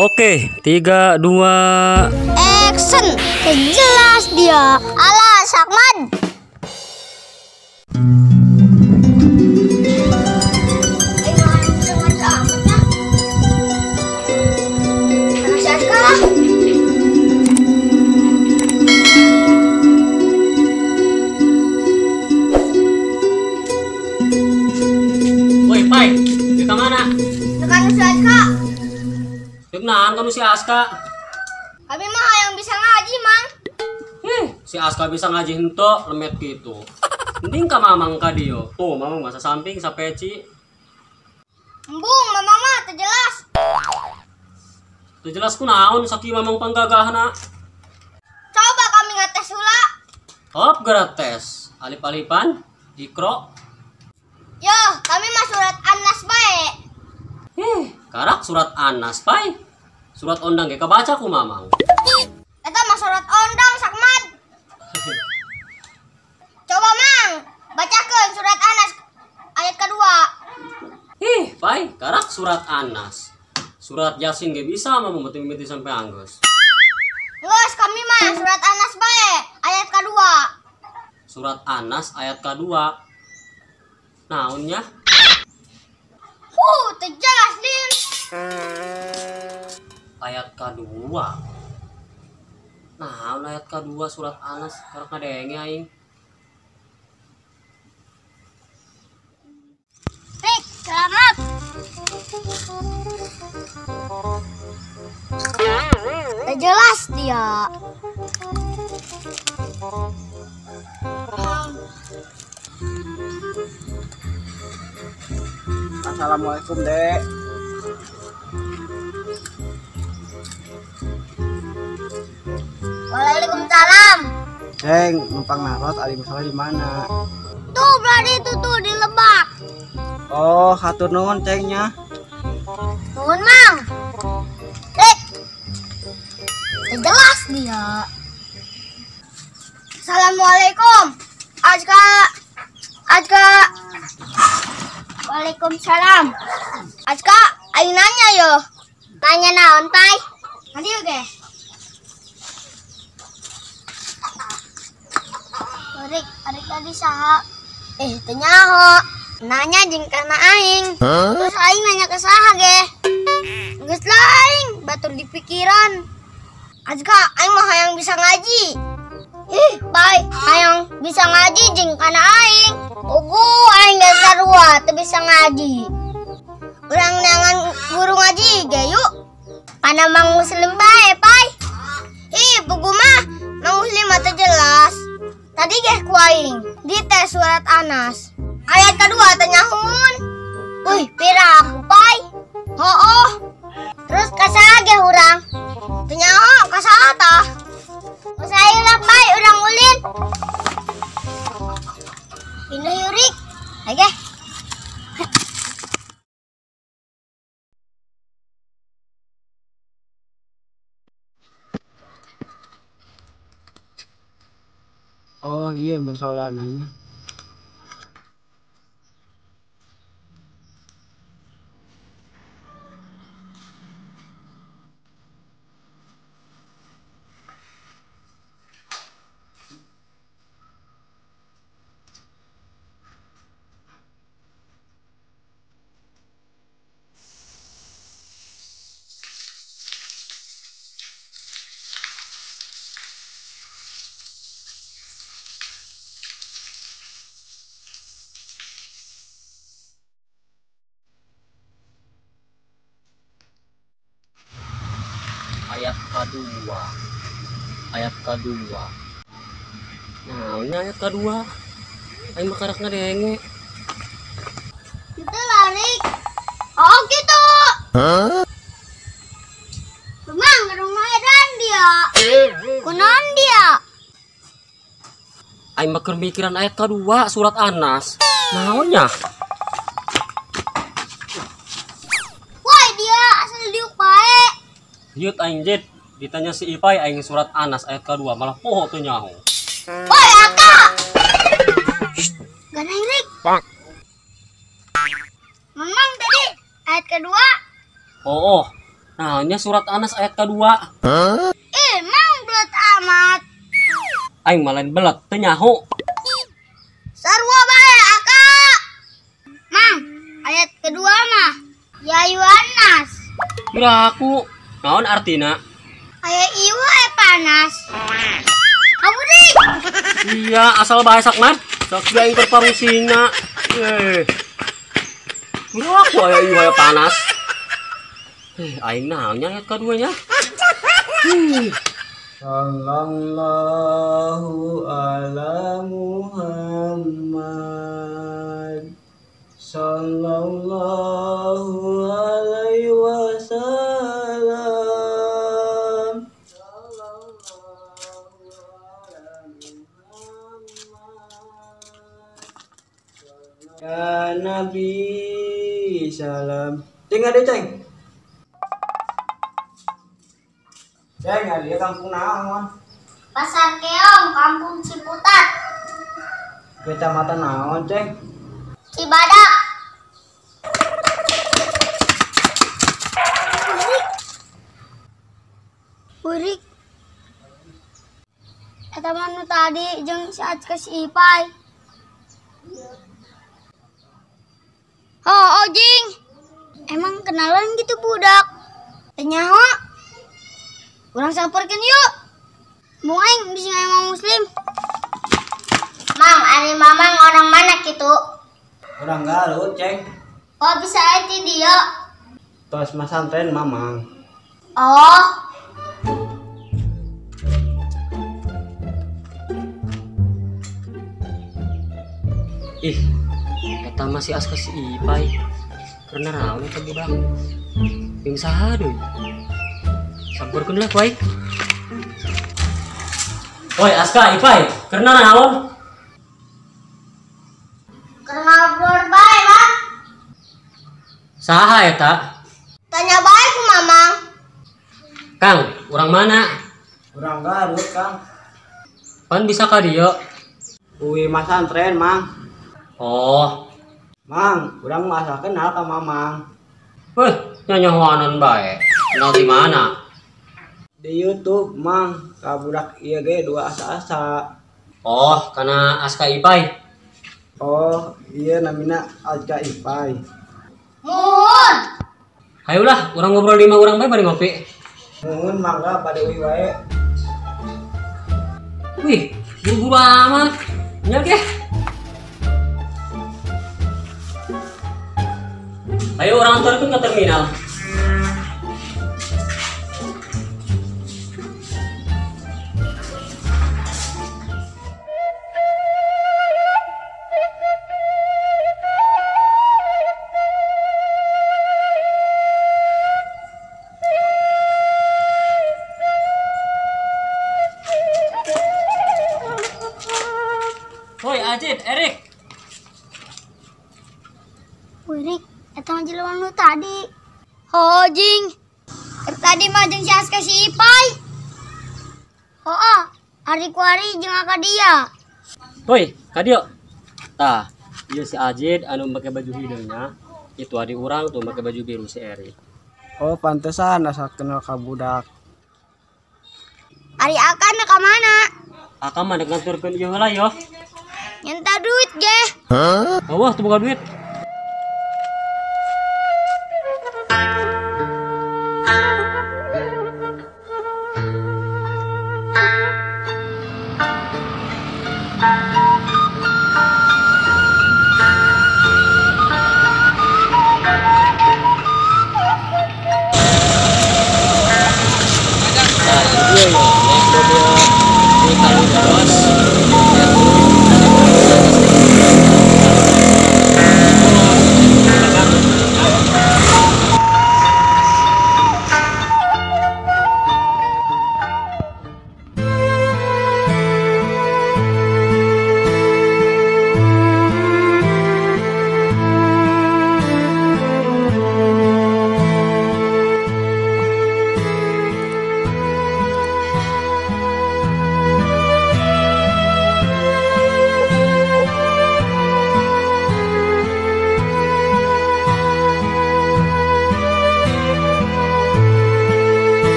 Oke, 3, 2, action. Jelas dia. Alah, Sakmad. Woi, Pai, di mana? Tekan si Aska. Nahan kamu si Aska. Kami mah yang bisa ngaji, Mang. Si Aska bisa ngaji henteu lemet gitu. Mending ka mamang ka dio. Tuh, mamang masa samping sapeci. Embung, mamang mah teu jelas. Teu jelas kunaon sakieu mamang panggagahna. Coba kami ngetes heula. Hop, geura tes. Alip-alipan, ikro. Yo, kami mah surat An-Nas bae. Karak surat An-Nas pai. Surat ondang ge kabaca ku mamang. Eta mah surat ondang Sakmad. Coba Mang, bacakeun surat An-Nas ayat kedua. Pai, karak surat An-Nas. Surat Yasin ge bisa mamang mimiti sampai anggeus. Geus kami mah surat An-Nas bae ayat kedua. Surat An-Nas ayat kedua. Naonnya? Huh, teu jelas din. Ayat kedua. Nah, ayat kedua surat An-Nas karek ngadenge aing. Rik, selamat. Teu jelas dia. Assalamualaikum, Dek. Waalaikumsalam. Ceng, numpang naros ari musola di mana? Tuh, berarti itu tuh di lebak. Oh, hatur nuhun cengnya. Nuhun, Mang. Rik. Jelas dia. Assalamualaikum. Azka. Azka. Waalaikumsalam. Azka, aing nanya yo. Nanya naon, Pai? Nanti oke. Rik, arik tadi saha? Teu nyaho. Nanya jeung kana aing. Terus aing nanya ke saha ge? Geus lah aing, batur di pikiran. Azka, aing mah hayang bisa ngaji. Ih, Pai, hayang bisa ngaji jeung kana aing. Ugu aing geus sarua teu bisa ngaji. Urang neangan guru ngaji ge yuk. Kana Mang Muslim bae, Pai. Ih, pugu mah Mang Muslim mah teu jelas. Tadi geh ku aing dites surat An-Nas. Ayat kedua teu nyahun. Wih, pira aku, Pai. Hooh. Terus ka saha ge urang? Teu nyaho ka saha tah? Geus ayo lah, Pai, urang ulin. Pindah yuk, Rik. Ayo geh. Oh iya, musola nanya. Ayat kedua. Ayat kedua. Nah, ini ayat kedua. Aing mah karak ngadenge. Itu larik. Oh, gitu. Hah? Mang, rumah edan dia. Kunaon dia? Aing mah keur mikiran ayat kedua surat An-Nas. Naonnya? Woi, dia asal diuk bae. Yut aing jit, ditanya si Ipai aing surat An-Nas ayat kedua malah poho teu nyaho. Woi, Aka. Ganang Rik. Bang. Memang tadi ayat kedua. Oh, Nah, nya surat Anas ayat kedua. Emang belet amat. Aing mah lain belet teu nyaho. Sarua bae aka. Mang, ayat kedua mah ya Yohanes. Kira aku naon artina? Aya ieu panas. Kamu deh. Iya, asal bae sok mat. Sok dia aing terparusina. Kira aku aya ieu aya panas. Aing naonnya ayat keduanya? Sallallahu ala Muhammad. Sallallahu alaihi wasallam. Sallallahu ala Muhammad. Ya Nabi salam. Ceng ada ceng. Ceng ada kampung naon? Pasar Keong, Kampung Ciputat. Kecamatan naon, Ceng? Cibadak. Burik. Eta mah nu tadi jeung si Acka si Ipay. Oh, jing. Emang kenalan gitu budak. Teu nyaho. Urang samperkeun yuk. Mau aing bisa emang muslim. Mang, ari mamang orang mana kitu? Orang Garut, Ceng. Oh, bisa aya ti dieu. Tos masantren mamang. Oh. Ih, eta mah si Aska si Ipay. Karena naon eta budak? Jeung saha deui? Samperkeun lah, Pai. Woi, Aska, Ipay, karena naon? Keur ngobrol bae, Mang. Saha eta? Tanya bae ku Mamang. Kang, urang mana? Urang Garut, Kang. Pan bisa ka dieu? Uwi masantren, Mang. Oh. Mang, urang mah asa kenal ka Mamang. Weh, nyanyahoanan bae. Kenal di mana? Di YouTube, Mang. Ka budak ieu ge dua asa-asa. Oh, kana Aska Ipay. Oh, iya namina Aska Ipay. Muhun. Hayulah, urang ngobrol di imah urang bae bari ngopi. Muhun mangga bade uih wae. Wih, buru-buru amat. Nya ge. Ayo urang antarkeun ke terminal. Woi, Ajit, Erik. Erik, eta mah jelema nu tadi. Ho, jing. Tadi mah jeung si Aska si Ipay. Hooh, ari kuari jeung aka dia. Woi, ka dieu. Tah, ieu si Ajit anu make baju hideungnya. Itu adi urang tuh make baju biru si Erik. Oh, pantesan asa kenal ka budak. Ari akan ka mana? Aka mah dek ngaturkeun ieu heula yo. Nyenta duit ge. Hah? Wah, tuh buka duit.